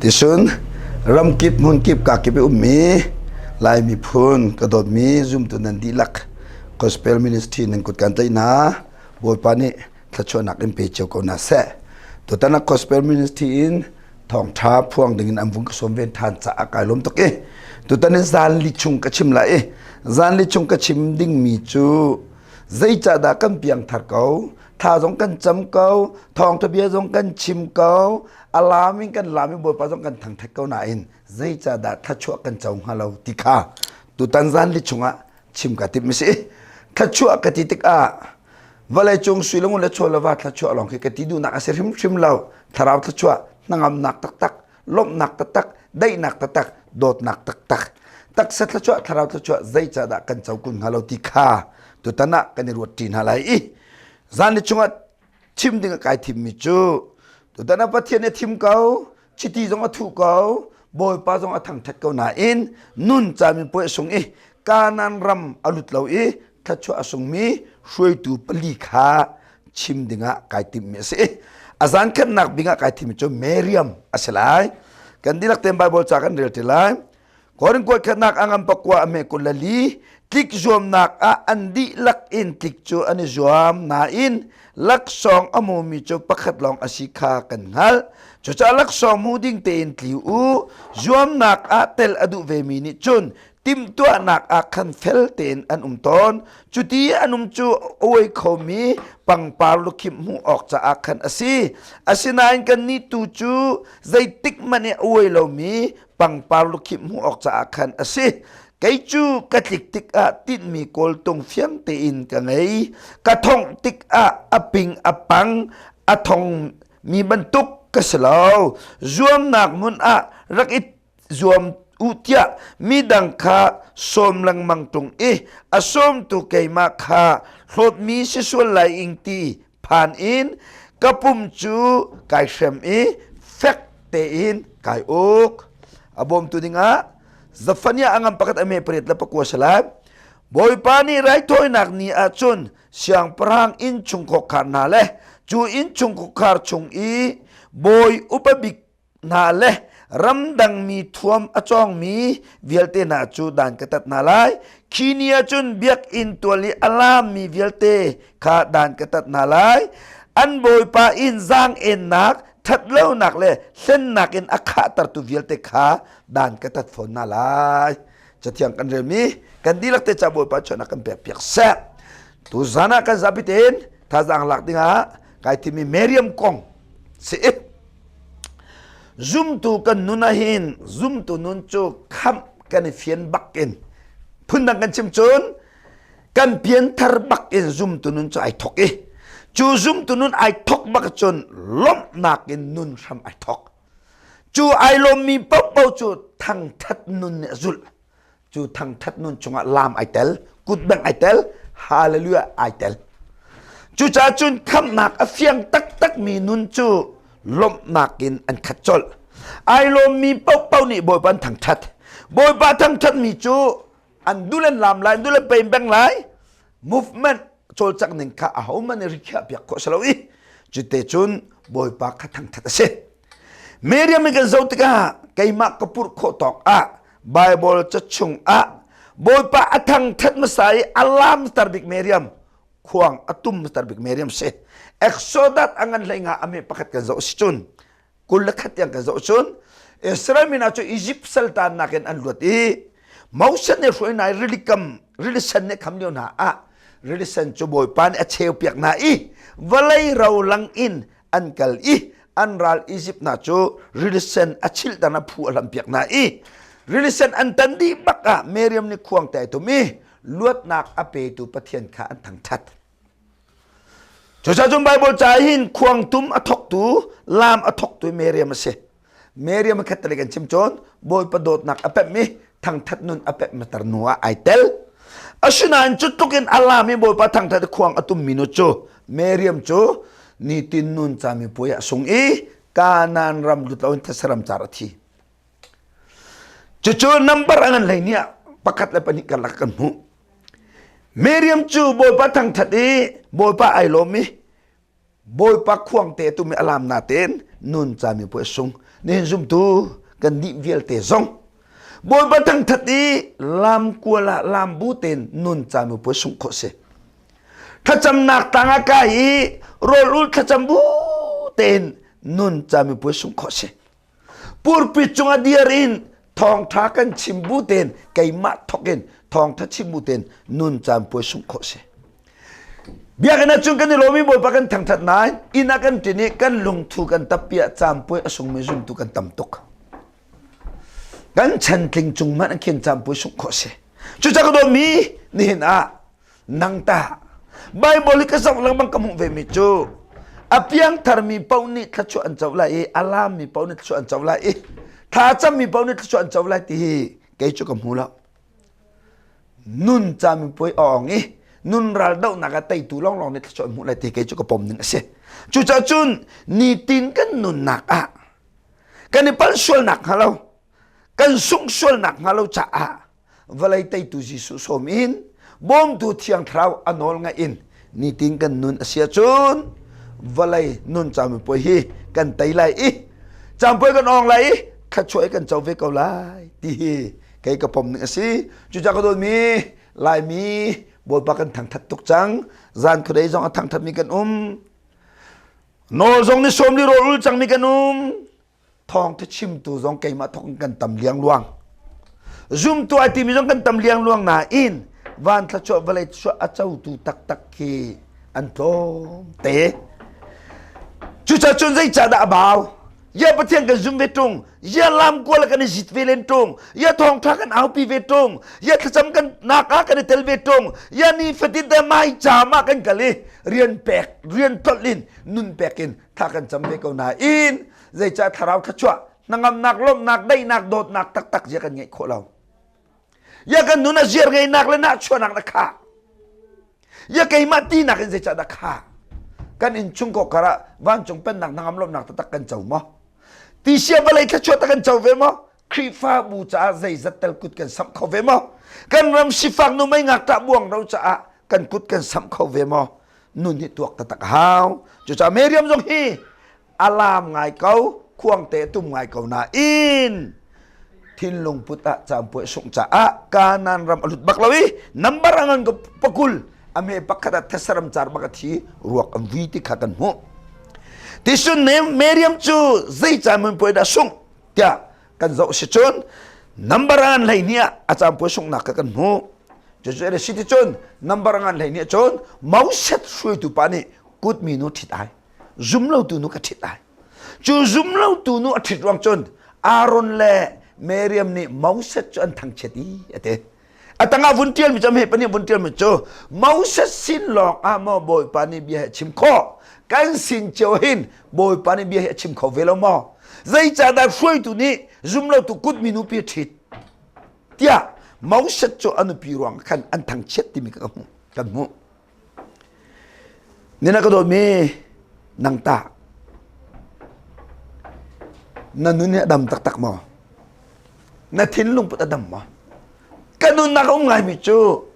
Tisun ramkip hmunkip kakip i ummi Lai miphun ka dawtmi zumtu nan dihlak Gospel Ministry nan kut kan tlaih hna. Bawipa nih thluachuahnak in pe cio ko hna seh. Tutan ah Gospel Ministry in thawngṭha phuang dingin an vung ka sawm ve ṭhan caah kai lawm tuk i tutan in zan li chung ka chim lai i zan li chung ka chim dingmi cu zeicahdah kan piangthar ko thla zong kan cam ko thawngṭha bia zong kan chim ko a lam in kan lam i Bawipa zong kan thangṭhat ko nain zeicahdah thluachuah kan co hnga lo ti kha tutan zan li chungah chim ka timh si thluachuah ka ti tikah vawleicung sui le ngun le chaw le va thluachuah lawng khi ka ti duhnak a si hrimhrim lo thlarau thluachuah hnangamnak taktak lawmhnak taktak daihnak taktak dawtnak taktak taksa thluachuah thlarau thluachuah zeicahdah kan co kun hnga lo ti kha tutan ah kan i ruat ṭi hna lai i zan ni chungah chim ding a kai thimmi cu tutan ah Pathian nih a thim ko chiti zong a thuh ko Bawipa zong a thangṭhat ko nain nun cami puai sung i Kanaan ram a lut lo i thluachuah a sungmi hruaitu pali kha chim dingah kai timhmi a si. A zan khatnak bing ah kai thimmi cu Miriam a si lai. Kan dihlak tein Bible ca kan rel ti lai. Korin kuat khatnak a ngan pakua a me 24 tlik zuamnak ah an dihlak in tlik cu an i zuam nain laksawng a hmumi cu pakhat lawng a si kha kan hngalh. Cucaah laksawng hmu ding tein tli u. Zuamnak ah tel a duh vemi nih cun timhtuahnak ah khan fel tein an um tawn. Cuti an um cu uai khomi pangpar lukhimh hmuh awk caah khan a si. Asinain kannih tu cu zeitik hmanh i a uai lomi pangpar lukhimh hmuh awk caah khan a si. Kei cu ka tlik tikah tinhmi kawltung fiang tein ka ngei. Ka thongh tikah a ping a pang a thong mi bantuk ka si lo. Zuamnak hmun ah rak i zuam u tiah midang kha sawm lengmang ṭung i a sawmtu keimah kha hlawtmi si sual lai ing ti phan in ka pum cu kai hrem i fek tein kai uk. A bawmtu dingah Zephaniah a ngan pakhat a me 8 le 9 si lai. Bawipa nih raithawinak ni ah cun siangpahrang inn chung khuakhar hna le cu inn chung khuakhar chung i bawi upa bik hna le ramdangmi thuam a cawngmi vialte hna cu dan ka tat hna lai. Khi ni ah cun biakinn tual i a laammi vialte kha dan ka tat hna lai. An bawipa inn zaang-ennak, ṭhatlonak le hlennak in a khahtertu vialte kha dan ka tat fawn hna lai. Cathiang kan relmi kan dihlak te ca Bawipa chuahnak kan pek piak seh. Tuzan ah kan zapi tein thazaang lak dingah kai thimmi Miriam kong si. Zumtu kan nun ahhin zumtu nun cu khamh kan i fian bak in phundang kan chim cun kan pianthar bak in zumtu nun cu ai thok i cu zumtu nun ai thok bak cun lawmhnak in nun hram ai thok. Cu ai lawmmi paohpaoh cu thangthat nun nih a zulh. Cu thangthat nun chungah laam ai tel, kutbengh ai tel, hallelujah ai tel. Cucaah cun khamhnak a fiang taktakmi nun cu lawmhnak in an khat colh. Ai lawmmi paohpaoh nih Bawipa an thangthat. Bawipa thangthatmi cu an dul an laam lai, an dul an peim peng lai. Movement cawlcangh ning kha ahohmanh nih rikhiah piak khawh si lo i cute cun Bawipa kha thangthat a si. Miriam in kan zoh tikah keimah ka purh khawh tawk ah Bible ca chung ah Bawipa a thangthat hmasa i a lamter bik Miriam khuang a tum hmatar bik Miriam si. Exodus a ngan hlei nga ame pakhat kan zoh si cun 21 tiang kan zoh cun Israel mi hna cu Egypt saltan nakin an luat i Moses nih hruai hna i rili kam rili sen nih kham lio hna ah rili sen cu Bawipa nih a cheu piak hna i vawlei ro lang in an kal i an ral Egypt hna cu rili sen a chilh dan a phu a hlam piak hna i rili sen an tan dih bak ah Miriam nih khuang te ai tum i luatnak a petu Pathian kha an thangṭhat. Cucaah cun Bible ca hin khuangtum a thawktu, laam a thawktu Miriam a si. Miriam a khat kan chim cun Bawipa dawtnak a pemh i thangthat nun a pemh matar nu ah ai tel. Asinain cu tluk in a laam i Bawipa thangthat khuang a tummi nu cu Miriam cu nitin nun cami puai ah sung i Kanaan ram lut loin these ram car a thi. Cucu number a ngan hlei ni ah pakhat le pahnih karlak kan hmuh. Miriam cu Bawipa thangthat i Bawipa ai lawm i Bawipa khuang te tumi alam natein nun cami puai sung. Nihin zumtu kan dih vialte zong Bawipa thangthat i lam kual ah lam bu tein nun caan puai sungh khawh si. Thlacamnak tang ah kai i rawl ul thlacam bu tein nun caan puai sungh khawh si. Purpit cungah dir in thawngtha kan chim bu tein keimah thok in thawngtha chim bu tein nun caan puai sungh khawh si. Biakinn ah cun kan i lawm i Bawipa kan thangthat nain inn ah kan ṭin i kan lungthu kan tappi ah caan puai a sungmi zumtu kan tam tuk. Kan chantling cung hmanh khin campui sungh khawh si. Cucaah ka dawtmi nihin ah nang tah Bible i ka zoh lengmang ka hmuh ve mi cu a piangtharmi paoh nih thluachuah an co lai i a laammi paoh nih thluachuah an co lai i thlacammi paoh nih thluachuah an co lai ti hi kei cu ka hmu lo. Nun camipuai a ong i nun ral dohnak ah teitu lawnglawng nih thluachuah an hmuh lai ti kei cu ka pom ning a si. Cucaah cun nitin kan nunnak ah kan i palh sualnak hnga lo kan sungh sualnak hnga lo caah vawlei teitu Jesuh sawm in bawmtu thiang thlarau a nawl ngaih in nitin kan nun a si ahcun vawlei nun camipuai hi kan tei lai i camipuai kan awng lai i thluachuah kan co ve ko lai ti hi kei ka pom ning a si cucaah ka dawtmi Laimi Bawipa kan thangthat tuk cang zan khuadei zong a thangthatmi kan um Nawl zong ni sawm li rawl ul cangmi kan um. Thawngtha chimtu zong keimah thawk in kan tam liangluang. Zumtu ai timi zong kan tam liangluang nain van thluachuah vawlei thluachuah a cotu taktak khi an tlawm te. Cucaah cun zeicahdah a bau? Ya Pathian kan zum ve ṭung, ya lam kual kan i zit ve len ṭung, ya thawngṭha kan aupi ve ṭung, ya thlacam kan nak ah kan i tel ve ṭung, ya ni fatin te mai caam ah kan kal i rian pek rian tlolh in nun pek in thla kan cam ve ko nain zeicah thlarau thluachuah hnangamnak lawmhnak daihnak dawtnak taktak zia kan ngeih khawh lo ya kan nun a ziar ngeinak le nahchuahnak na khah ya keimah tinak in zeicah dah khah kan innchung ko karah vancung pennak hnangam lawmhnak taktak kan co maw tisia vawlei thluachuah tak kan co ve maw Khrihfabu caah zeizat tel kut kan samh kho ve maw? Kan ram sifak nu mei ngakṭah buang ro caah kan kut kan samh kho ve maw? Nun hi tuak taktak a hau. Cucaah Miriam zong hi alam ngai ko, khuangte tum ngai ko nain thinlung put ah caampuai sungh caah Kanaan ram a lut bak lo i nambar a ngan ko pakul a me pakhat ah thesaram car bak a thi ruak an vui ti kha kan hmuh. Tisun ne Miriam cu zei caan mun puai dah sungh tiah kan zoh si cun number an 12 ah a caampuai sunghnak kha kan hmuh cucu a si ti cun number ngan 12 cun Moses hruaitu pa nih kutmi nu ṭhit ai zumlotu nu ka ṭhit ai cu zumlotu nu a ṭhit ruang cun Aaron le Miriam nih Moses cu an thangchiat i a ti A tangah vun ṭialmi cu hme pahnih vun ṭialmi cu Moses sin lawng ah maw Bawipa nih bia hi a chim khawh? Kan sin cio hin Bawipa nih bia hi a chim kho ve lo maw? Zeicahdah hruaitu nih zumlotu kut minu pi a ṭhit? Tiah Moses cu a nupi ruang khan an thangchiat timi ka hmuh. Kan hmuh. Nina ka dawtmi nang tah na nun hi a dam taktak maw? Na thinlung put a dam maw? Ka nunnak a um ngaimi cu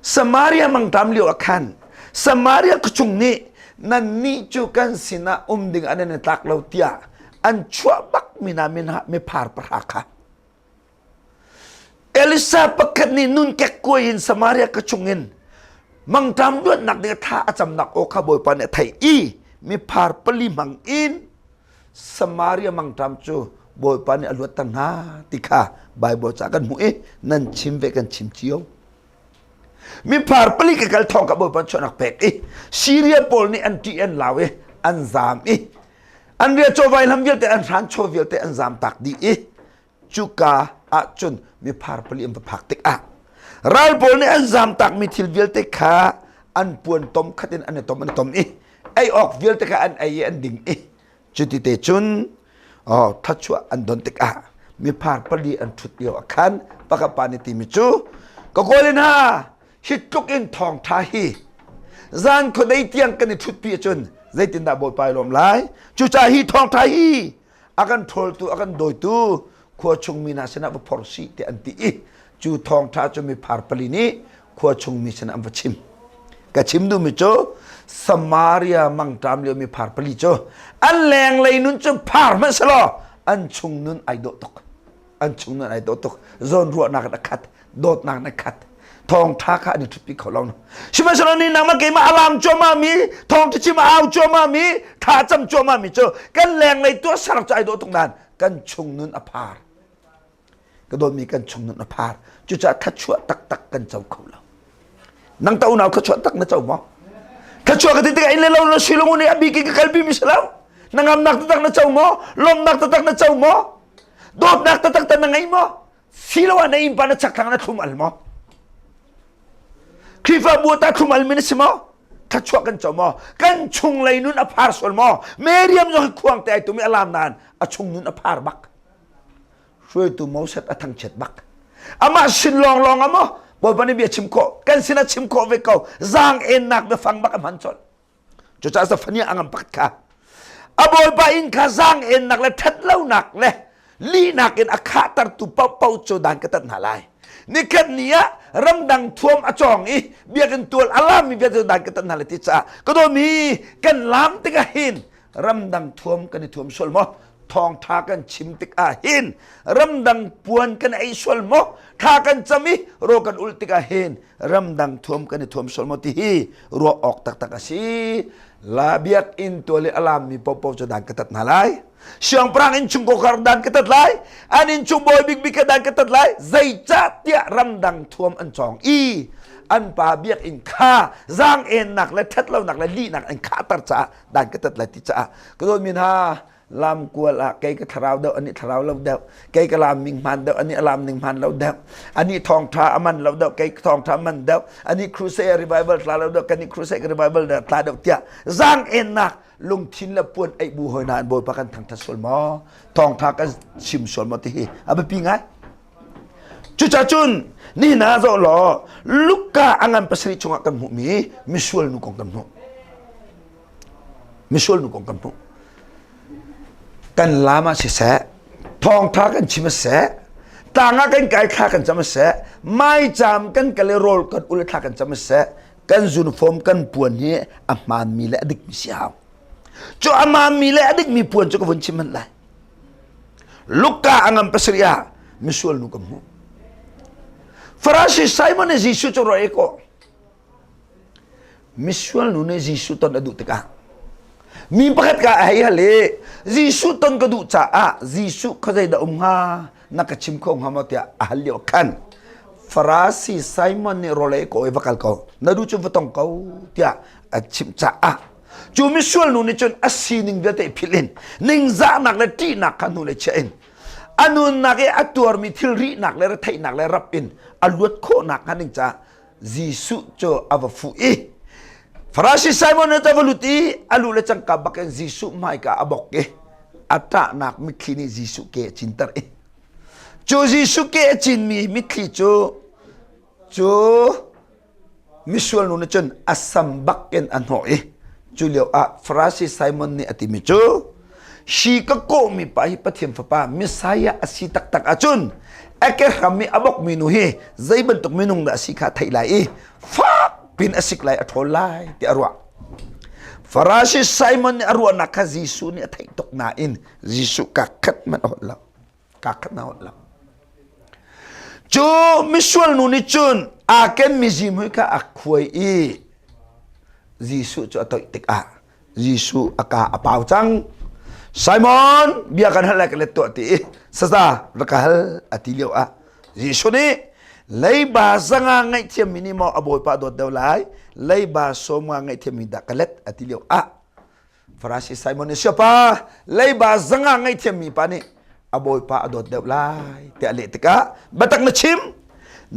Samaria mangṭam lio ah khan Samaria khuachung nih nannih cu kan sinah um ding an i tlak lo tiah an chuah bakmi hna miphar pahra kha Elisa pakhat nih nun kekkuai in Samaria ka chungin mangṭam luatnak ding tha a camnak aw kha Bawipa nih a theih i miphar pali hmang in Samaria mangṭam cu Bawipa nih a luatter hna ti kha Baibal ca kan hmuh i nan chim ve kan chim cio. Miphar pali ka kal thawng ka Bawipa chuahnak pek i Syria pawl nih an ṭih an lau i an zaam i an riah chawvai lam vialte an hran chaw vialte an zaam tak dih i cuka ahcun miphar pali an va phak tikah ral pawl nih an zamtakmi thil vialte kha an puan tom khat in an i tom an i tom i ei awk vialte kha an ei i an ding i cuti te cun oh, thluachuah an don tikah miphar pali an ṭhut lio ah khan pakhat pa nih timi cu ka kawl in ha hi tluk in thawngṭha hi zan khuadei tiang kan i ṭhutpi ahcun zeitindah Bawipa i lawm lai cucaah hi thawngṭha hi a kan ṭhawltu a kan dawitu khua chung mi hna sinah va phor sih tiah an ti i cu thawngṭha cu miphar pali nih khua chung mi sinah an va chim ka chim duhmi cu Samaria mangṭam lio miphar pali cu an lenglei nun cu phar hmanh selaw An chung nun ai dawh tuk. An chung nun ai dawh tuk. Zawn ruahnak in a khat, dawtnak in a khat. Thawngṭha kha an i ṭhutpi kho lo. Sihmanhsehlaw ni nangmah keimah alam cuahmah mi, thawngṭha chim a au cuahmah mi, thla cam cuahmah mi cu kan lenglei tuahser cu ai dawh tuk nain kan chung nun a phar. Ka dawtmi kan chung nun a phar. Cucaah thluachuah taktak kan co kho lo. Nang ta unau thluachuah tak na co maw? Thluachuah ka ti tikah inn le lo na silung nih a bik in ka kalpi mi si lo. Na ngamnak taktak na co maw? Lawmhnak taktak na co maw? Dawtnak taktak ta na ngei maw? Siloah na innpa na chakthlang na thlum al maw? Khrihfabu ta thlum al mi na si maw? Thluachuah kan co maw? Kan chunglei nun a phar sual maw? Meriam zong hi khuang te ai tum i a lam nain a chung nun a phar bak. Hruaitu Moses a thangchiat bak. Amah sin lawnglawng ah maw Bawipa nih bia chim khawh kan sin a chim khawh ve ko zaang ennak biafang bak a hman colh. Cucaah Zephaniah a ngam pakhat kha a Bawipa inn kha zaang ennak le ṭhatlonak le lihnak in a khahtertu paohpaoh cu dan ka tat hna lai. Nikhat ni ah ramdang thuam a cawng i biakinn tual a lammi vialte dan ka tat hna lai ti caah ka dawmi kan lam tikah hin ramdang thuam kan i thuam sual maw thawngṭha kan chim tikah hin ramdang puan kan ei sual maw thla kan cam i raw kan ulh tikah hin ramdang thuam kan i thuam sual maw ti hi ruah awk taktak a si la biakinn tual i a lammi popo cu dan ka tat hna lai siangpahrang innchung kokar dan ka tat lai an innchung bawi bikbik ka dan ka tat lai zeicah tiah ramdang thuam an cawng i an pa biakinn kha zaang-ennak le ṭhatlonak le lihnak an khahter caah dan ka tat lai ti caah ka dawtmi hna lam kual ah kei ka thlarau deuh ani thlarau lo deuh kei ka lam ning hman deuh ani alam ning hman lo deuh ani thawngtha aman lo deuh kei thawngtha man deuh ani crusade revival tla lo deuh kani crusade revival tla deuh tiah zang ennak lungthin le puan ei bu hoi na an bawipa kan thangthat sual maw thawngtha kan chim sual maw ti hi a biapi ngai Cucacun nihin ah zoh law Luka a ngan pasarih chungah kan hmuhmi misual nu kong kan hmuh. Misual nu kong kan hmuh. Kan lam ah siseh, thawngtha kan chim seh, tlang ah kan kai thla kan cam seh, maicaam kan kal i rawl kan ul thla kan cam seh, kan uniform kan puan hi a hmaanmi le a dikmi si hau. Cu a hmaanmi le a dikmi puan cu ka vun chim hmanh lai. Luka a ngan pasarih ah misual nu ka hmuh. Farasi Simon nih Jesuh cu roi ko. Misual nu nih Jesuh ton a duh tikah mi pakhat ka a hei hal i Jesuh ton ka duh caah Jesuh khuazei dah um hnga na ka chim kho hnga maw tiah a hal lio khan Farasi Simon nih rawl ei ko i va kal ko na duh cu va tong ko tiah a chimh caah Cu misual nu nih cun a sining vialte philh in ningzahnak le ṭihnak kha hnu le chia in a nunnak i a tuarmi thil rihnak le retheihnak le rap in a luat khawhnak hnga ding caah Jesuh cu a va fuh i Farasi Simon nih a va lut i a lu le cangka bakin Jesuh hmaika a bok i a ṭahnak mitthli nih Jesuh ke a cinter i cu Jesuh ke a cinmi mitthli cu cu Misual nu nih cun a sam bak in a hnawh i cu lio ah Farasi Simon nih a timi cu hi ka kawhmi pa hi Pathian fapa Messiah a si taktak ahcun a ke hram i a bokmi nu hi zei bantuk minung dah a si kha a theih lai i fak pin a sik lai a ṭhawl lai tiah a ruah. Farasi Simon nih a ruahnak kha Jesuh nih a theih tuk nain Jesuh ka khat hmanh a holh lo. Ka khat na holh lo. Cu misual nu nih cun aa kenmi zimhui kha a khuai i Jesuh cu a toih tikah Jesuh a ka a pau cang. Simon, bia kan hal lai ka let tuah ti i saza va ka hal a ti lio ah Jesuh nih leiba zanga ngaihthiammi nih maw a bawipa dawt deuh lai leiba sawmnga ngaihthiammi dah ka let a ti lio ah Farasi Simon nih siapa leiba zanga ngaihthiammi pa nih a bawipa a dawt deuh lai tiah a leh tikah biatak na chim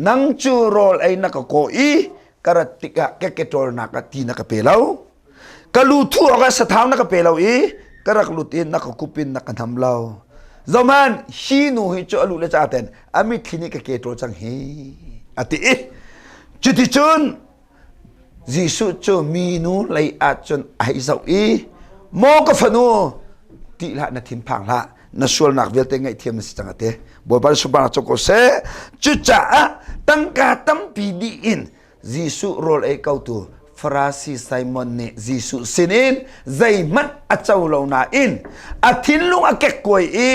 nang cu rawl ei na ka kaw i ka rat tikah keke ṭawlnak ah ti na ka pe lo ka lu thu awkah sathau na ka pe lo i ka rak lut in na ka kup in na ka hnam lo zohman hi nu hi cu a lu le ca ten a mitthli nih ka ke ṭawl cang hi a ti i cuticun Jesuh cu minu lei ah cun a hei zoh i maw ka fanu tih hlah na thinphang hlah na sualnak vialte ngaihthiam na si cang a ti Bawipa sunparnak cu ko seh cucaah tangka tampi dih in Jesuh rawl ei kotu Farasi Simon nih Jesuh sinin zeihmanh a co lo nain a thinlung a kekkuai i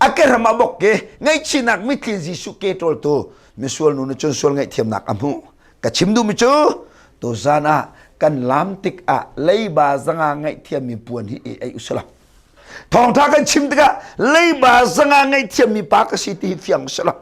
a kehram a bok i ngaihchihnak mitthli Jesuh ke ṭawltu misual nu nih cun sual ngaihthiamnak a hmuh. Ka chim duhmi cu tuzan ah kan lam tikah leiba zanga ngaihthiammi puan hi i ei usila. Thawngṭha kan chim tikah leiba zanga ngaihthiammi pa ka si ti hi fiang usila.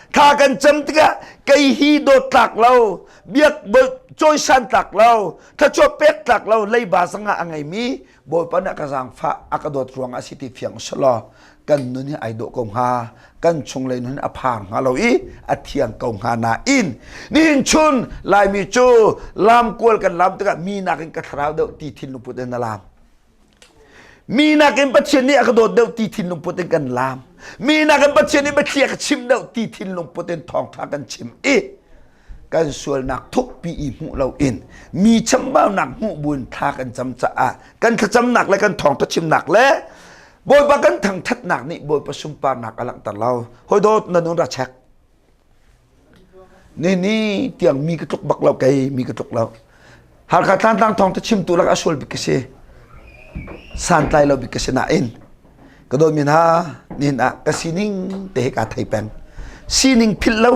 Thla kan cam tikah kei hi dawt tlak lo, biak cawisan tlak lo, thluachuah pek tlak lo, leiba zanga a ngeimi Bawipa nih a ka zaangfah, a ka dawt ruang ah si ti fiang usila kan nun hi ai dawh ko hnga, kan chunglei nun a phar hnga lo i a thiang ko hnga nain nihin chun Laimi cu lamkual kan lam tikah mi nakin ka thlarau deuh ti thinlung put in na lam. Mi nakin Pathian nih a ka dawt deuh ti thinlung put in kan laam. Mi nakin Pathian nih biathli a ka chimh deuh ti thinlung put in thawngṭha kan chim i kan sualnak thukpi i hmuh loin mi chambaunak hmuh buin thla kan cam caah kan thlacamnak le kan thawngṭha chimnak le Bawipa kan thangṭhatnak nih Bawipa sunparnak a langhter lo. Hawi dawt na nun ra check. Ni ni tiang mi ka tluk bak lo kei mi ka tluk lo. Halkha Tlantlang thawng te chimtu lak a sual bik ka si. Santlai lo bik ka si nain ka dawtmi hna nihin ah ka sining te hi kaa thei peng. Sining philh lo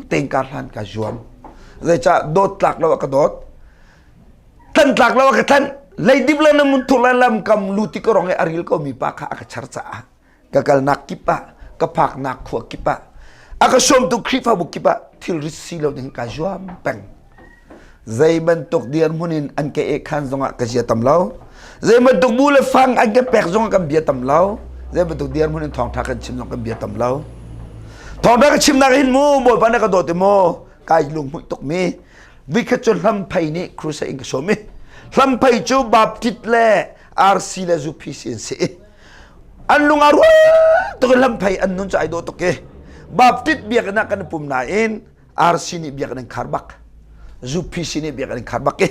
tein kar hlan ka zuam. Zeicah dawt tlak lo a ka dawt. Tlan tlak lo a ka tlanh. Leidip le na mun thur le lam kam luti ka rong i a ril ko mi pa kha a ka char caah ka kalnak kip ah ka phaknak khua kip ah a ka sawmtu Khrihfabu kip ah thilrit si lo ding ka zuam peng zei bantuk dirhmun in an ka ekhan zongah ka zia tam lo zei bantuk bu le fang an ka pek zongah kan bia tam lo zei bantuk dirhmun in thawngtha kan chim zong kan bia tam lo thawngtha ka chimnak hin mu bawipa na ka dawt mu kai lunghmuih tuk mi vikhat cu hlamphei nih crusade in ka sawm i hlamphei cu Baptist le RC le ZUPC an si i An lung a rual tuk i lamphei an nun cu ai dawh tuk i Baptist biakinn ah kan i pum nain RC nih biakinn an khar bak. ZUPC nih biakinn an khar bak i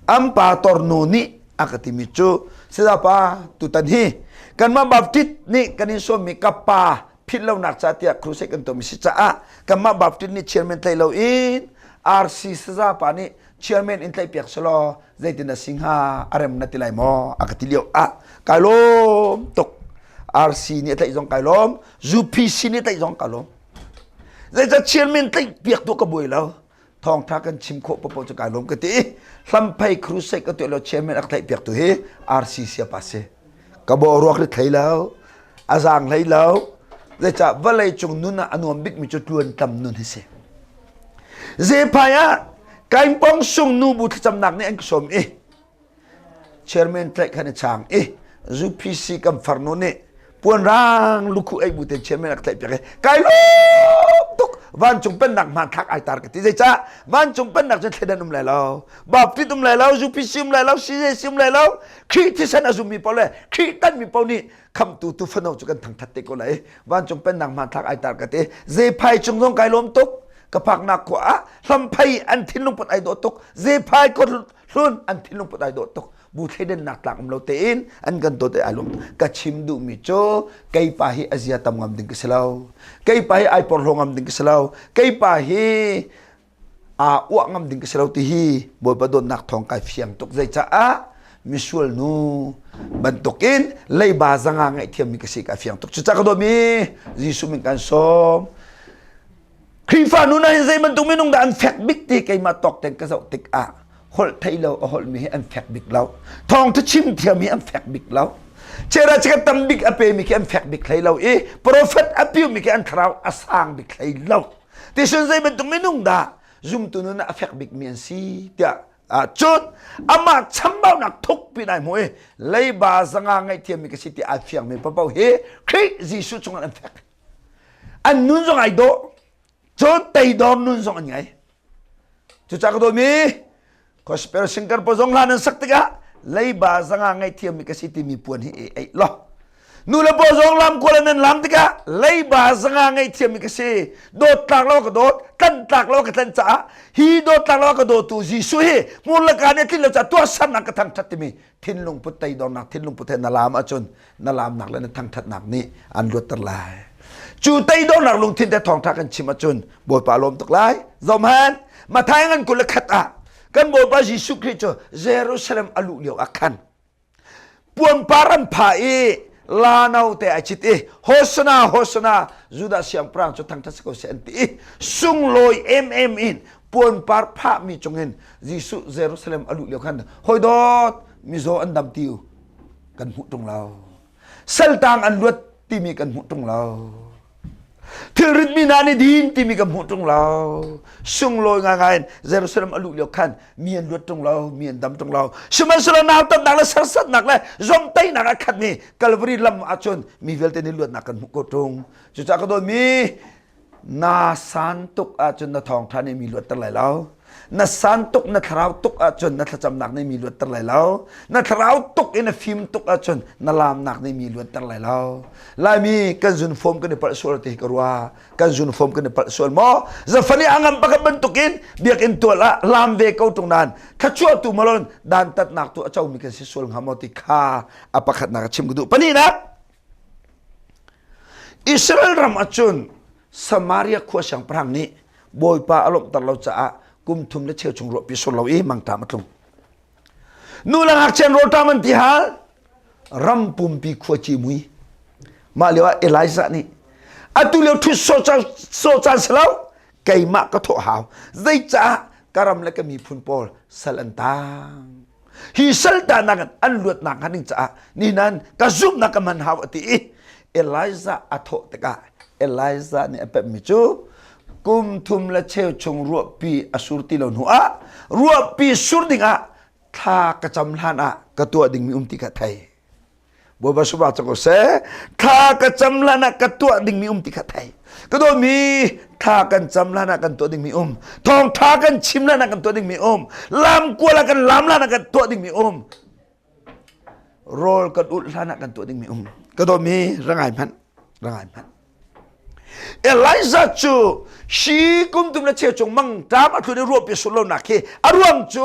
an pa tornu nih a ka timi cu Sayapa tutan hi kanmah Baptist nih kan in sawmmi ka pa philh lonak ca tiah crusade kan tuahmi si caah kanmah Baptist nih chairman tlaih loin RC saza pa nih chairman in tlaih piak selaw zeitin na si hnga a rem na ti lai maw a ka ti lio ah kai lawm tuk RC nih a tlaih zong kai lawm UPC nih tlaih zong ka lawm zeicah chairman tlaih piak tu ka buai lo thawngtha kan chim khawh popo cu kai lawm ka ti hlamphei crusade ka tuah lo chairman a ka tlaih piak tu hi RC siapa si ka bo ruak ri thlei lo a zaang hlei lo zeicah vawlei cung nun ah a nuam bikmi cu tluan tam nun hi si Zephai ah Kaingpong sung nubu thlacamnak nih an ka sawm i chairman tlaih khan i chang i UPC kan farnu nih puanrang lukhu ei bu ten chairman a ka tlaih piak i kai lawm tuk vancung pennak hmanthlak ai tar ka ti zeicah vancung pennak cun thleidan um lai lo Baptist um lai lo UPC um lai lo CJC um lai lo Khrih thisen a zummi paoh le Khrih tanmi paoh nih khamtu tu fano cu kan thangthat te ko lai vancung pennak hmanthlak ai tar ka ti zephai cung zong kai lawm tuk ka phaknak khua ah hlamphei an thinlung put ai dawh tuk zephai ko hlun an thinlung put ai dawh tuk bu thleidennak tlak um lo tein an kan dawt ai lawm ka chim duhmi cu keipa hi a zia tam ngam ding ka si lo keipa hi ai porhlaw ngam ding ka si lo keipa hi aa uah ngam ding ka si lo ti hi Bawipa dawtnak thawng kai fiang tuk zeicaah misual nu bantukin leiba zanga ngaihthiammi ka si ka fiang tuk cucaah ka dawtmi Jesuh min kan sawm Khrihfa nu na hin zei bantuk minung dah an fek bik ti keimah tawk ten ka zoh tikah holh thei lo a holhmi hi an fek bik lo thawngtha chim thiam hi an fek bik lo chera chikat tam bik a pemi khi an fek bik hlei lo i prophet a piumi khi an thlarau a sang bik hlei lo Tisun zei bantuk minung dah zumtu nun ah a fek bikmi an si tiah cun amah chambaunak thuk pin ai hmu i leiba zanga ngaihthiammi ka si ti ai fiangmi paoh hi Khrih Jesuh chungah an fek. An nun zong ai dawh. Cun teidor nun zong an ngei. Cucaah ka dawtmi Gospel singer pawl zong hla nan sak tikah leiba zanga ngaihthiammi ka si timi puan hi i eih law nu le paw zong lam kual nan lam tikah leiba zanga ngaihthiammi ka si dawt tlak lo ka dawt tlan tlak lo ka tlan caah hi dawt tlak lo ka dawtu Jesuh hi hmur le ka nih tlin lo caah tuahsernak ka thangthat timi thinlung put teidornak thinlung put he na lam ahcun na lamnak le na thangthatnak nih an luatter lai cu teidornak lungthin te thawngtha kan chim ahcun Bawipa lawm tuk lai zomhan Mathai ngan 21 ah. Kan Bawipa Jesuh Khrih cu Jerusalem a luh lio ah khan puanpar an phah i la note ai cit i Hosana Hosana Judah siangpahrang cu thangthat si ko seh an ti i sunglawi emem in puanpar phahmi cungin Jesuh Jerusalem a luh lio khan hawi dawt mizaw an dam ti u kan hmuh ṭung lo saltang an luat timi kan hmuh ṭung lo thilrit mi hna nih din timi kan hmuh ṭung lo sunglawi ngaingai in Jerusalem a luh lio khan mi an luat ṭung lo mi an dam ṭung lo sihmanhsehlaw nautatnak le serhsatnak le zomhtaihnak a khatmi Calvary lam ahcun mi vialte nih luatnak kan hmuh ko ṭung cucaah ka dawtmi Na san tuk ahcun na thawngṭha nih mi luatter lai lo. Na san tuk, na thlarau tuk ahcun na thlacamnak nih mi luatter lai lo. Na thlarau tuk i na fim tuk ahcun na laamnak nih mi luatter lai lo. Laimi kan zunfawm kan i palh sual ti hi ka rua. Kan zunfawm kan i palh sual maw? Zafani a ngam pakhat bantukin biakinn tual ah laam ve ko ṭung nain thluachuahtu malon dantatnak tu a comi kan si sual hnga maw ti kha a pakhatnak a chim ka duh. Pahnihnak, Israel ram ahcun Samaria khua siangpahrang nih Bawipa a lawmhter lo caah kum thum le cheu chung ruahpi sur lo i mangṭam a tlung. Nu le ngakchia rawlṭam an ti hal ram pumpi khua ci mui. Mah lio ah Elijah nih atu lio ṭhut sawh caan si lo keimah ka thawh hau zeicah ka ram le ka miphun pawl sal an tang. Hi saltanak in an luatnak hnga ding caah ninan ka zumhnak ka hman hau a ti i Elijah a thawh tikah Elijah nih a pemhmi cu kum thum le cheu chung ruahpi a sur ti lo hnu ah ruahpi sur dingah thla ka cam hlan ah ka tuah dingmi um ti kha thei. Bawipa subah cu ko seh. Thla ka cam hlan ah ka tuah dingmi um ti kha thei. Ka dawtmi thla kan cam hlan ah kan tuah dingmi um. Thawngtha kan chim hlan ah kan tuah dingmi um. Lam kual ah kan lam hlan ah kan tuah dingmi um. Rawl kan ulh hlan ah kan tuah dingmi um. Ka dawtmi rangai hmanh, rangai hmanh. Elijah cu hi kum tum le cheu chung mangṭam a tlun i ruahpi sur lonak hi a ruang cu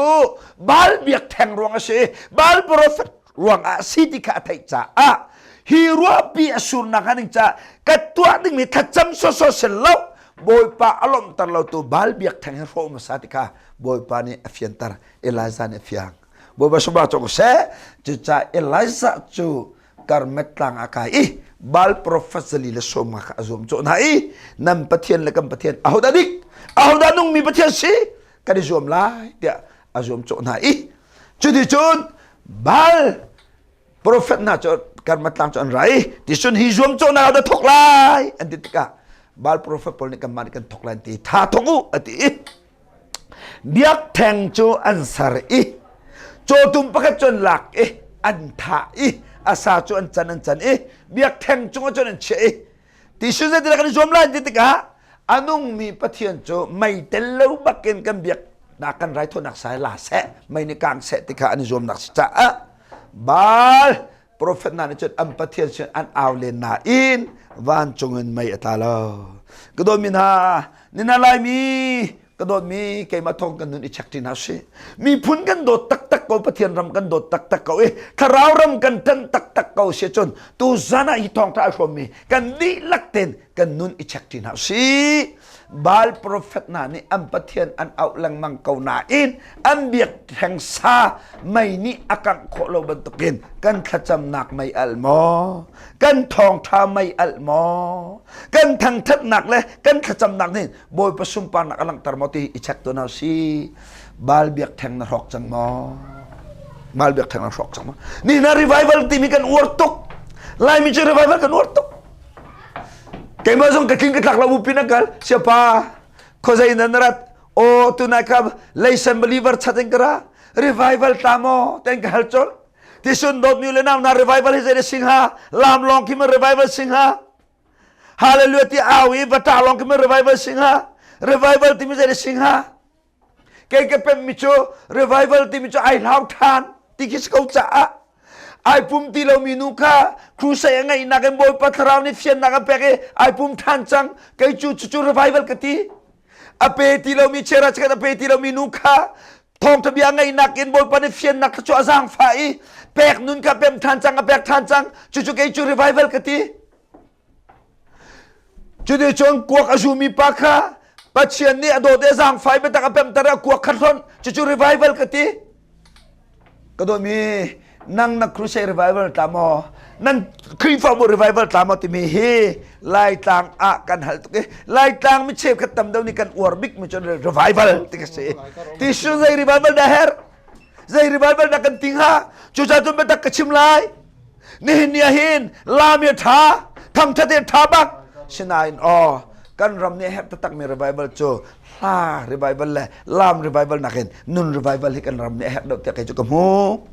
Baal biakṭheng ruang a si Baal profet ruang ah si ti kha a theih caah hi ruahpi a surnak hnga ding caah ka tuah dingmi thlacam sawsawh si lo Bawipa a lawmhter lo tu Baal biakṭheng hi hrawh hmasa ti kha Bawipa nih a fianter Elijah nih a fiang Bawipa sungpar cawk seh cucaah Elijah cu Karmel tlang ah kai i Baal profet zali le sawm nga kha a zuam cawh hna i nan Pathian le kan Pathian ahodah dik ahodah nungmi Pathian si kan i zuam lai tiah a zuam cawh hna i cuticun Baal profet hna cu Karmel tlang cu an ra i ticun hi zuamcawhnak ah dah thawk lai an ti tikah Baal profet pawl nih kanmah nih kan thawk lai an ti tha thawk u a ti i Biakṭheng cu an ser i cawtum pakhat cu an lak i an thah i a sa cu an can an can i biakṭheng cungah cun an chiah i ti zeitindah kan i zuam lai ti tikah a nungmi Pathian cu mei tel lo bakin kan biaknak kan raithawinak sa hi la seh mei nih kang seh ti kha an i zuamnak si caah Baal profet hna nih cun an Pathian sin an au len nain vancung in mei a tla lo. Ka dawtmi hna, nina Laimi, ka dawtmi keimah thawng kan nun i check ṭi hna sih. Miphun kan dawt taktak ko, Pathian ram kan dawt taktak ko i thlarau ram kan ṭan taktak ko si cun tu zan ah hi thawngṭha a hrawmmi kan dihlak tein kan nun i check ṭi hna sih. Baal profet hna nih an Pathian an auh lengmang ko nain an biakṭheng sa mei nih a kangh khawh lo bantukin kan thlacamnak mei alh maw? Kan thawngṭha mei alh maw? Kan thangṭhatnak le kan thlacamnak nih Bawipa sunparnak a langhter maw ti i check tuah hna si. Baal biakṭheng na hrawk cang maw? Baal biakṭheng na hrawk cang maw? Ni na revival timi kan uar tuk. Laimi cu revival kan uar tuk. Keimah zong ka tling ka tlak lo bu pin a kal. Siapa khuazei nan rat o tunai kha leisen believer chat in ka ra revival tla maw ten ka hal chol tisun dawt mi le nau na revival hi zei singha lam long khi ma revival singha hallelujah ti au i vata long khi ma revival singha revival ti mi zei singha Kei ka pemmi cu revival timi cu ai hlau ṭhan ti khi si ko caah ai pum ti lomi nu kha crusade a ngeihnak in Bawipa thlarau nih fiannak a pek i ai pum ṭhan cang kei cu cucu revival ka ti a pe ti lomi chera chikat a pe ti lomi nu kha thawngṭha bia ngeihnak in Bawipa nih fiannak kha cu a zaangfah i pek nun kha pem ṭhan cang a pek ṭhan cang cucu kei cu revival ka ti Cuticun kuak a zumi pa kha. Pathian nih a dawt i a zaangfai biatak a pemter i a kuak khat hlonh cucu revival ka ti. Ka dawtmi nang na crusade revival tla maw? Nan Khrihfabu revival tla maw timi hi Laitlang ah kan hal tuk i Laitlang mi cheukhat tam deuh nih kan uar bik mi cu revival ti ka si. Ti su zei revival dah herh? Zei revival dah kan ti hnga? Cucaah cun biatak ka chim lai. Nihin ni ah hin lam hi a ṭha, thangṭhat hi a ṭha bak. Sinain aw kan ram nih a herh taktakmi revival cu hla revival le lam revival nakin nun revival hi kan ram nih a herh deuh tiah kei cu ka hmu.